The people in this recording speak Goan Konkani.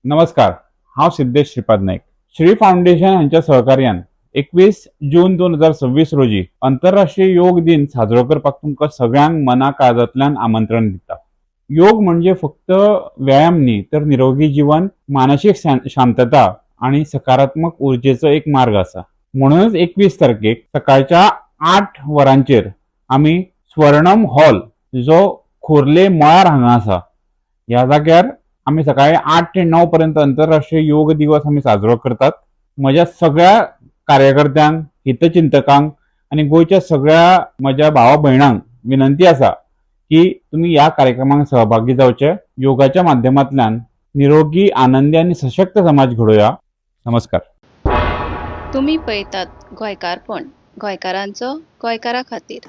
नमस्कार, हांव सिद्धेश श्रीपाद नाईक. श्री फाउंडेशन हांच्या सहकार्यान 21 जून 2026 रोजी आंतरराष्ट्रीय योग दिन साजरो करपाक तुमकां सगळ्यांक मना काळजांतल्यान आमंत्रण दिता. योग म्हणजे फक्त व्यायाम न्ही, तर निरोगी जीवन, मानसीक शांतता आणि सकारात्मक उर्जेचो एक मार्ग आसा. म्हणूनच 21 तारखेक सकाळच्या 8 वरांचेर आमी स्वर्णम हॉल, जो खोर्ले मळार हांगा आसा, ह्या जाग्यार आमी सकाळी 8 ते 9 पर्यंत आंतरराष्ट्रीय योग दिवस आमी साजरो करतात. म्हज्या सगळ्या कार्यकर्त्यांक, हितचिंतकांक आनी गोंयच्या सगळ्या म्हज्या भावा भयणांक विनंती आसा की तुमी ह्या कार्यक्रमाक सहभागी जावचे. योगाच्या माध्यमांतल्यान निरोगी, आनंदी आनी सशक्त समाज घडोवया. नमस्कार. तुमी पळयतात गोंयकारपण, गोंयकारांचो गोंयकारा खातीर.